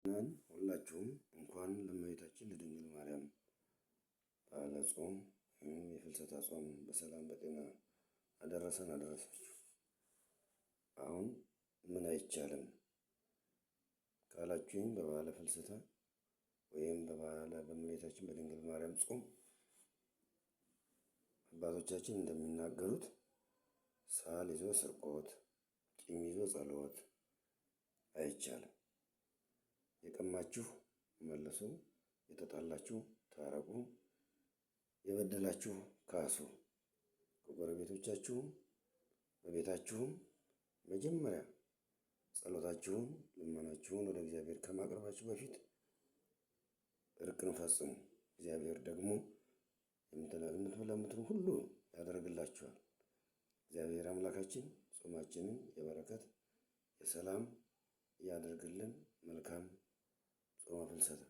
ምእመናን ሁላችሁም እንኳን ለእመቤታችን ለድንግል ማርያም በዓለ ጾም ወይም የፍልሰታ ጾም በሰላም በጤና አደረሰን አደረሳችሁ። አሁን ምን አይቻልም ካላችሁኝ በበዓለ ፍልሰታ ወይም በበዓለ በእመቤታችን በድንግል ማርያም ጾም አባቶቻችን እንደሚናገሩት ሳል ይዞ ስርቆት፣ ቂም ይዞ ጸሎት አይቻልም። የቀማችሁ መልሱ፣ የተጣላችሁ ታረቁ፣ የበደላችሁ ካሱ። ከጎረቤቶቻችሁም በቤታችሁም መጀመሪያ ጸሎታችሁን ልመናችሁን ወደ እግዚአብሔር ከማቅረባችሁ በፊት እርቅን ፈጽሙ። እግዚአብሔር ደግሞ የምትለምኑትን ሁሉ ያደርግላችኋል። እግዚአብሔር አምላካችን ጾማችንን የበረከት የሰላም ያደርግልን። መልካም ጾመ ፍልሰታ።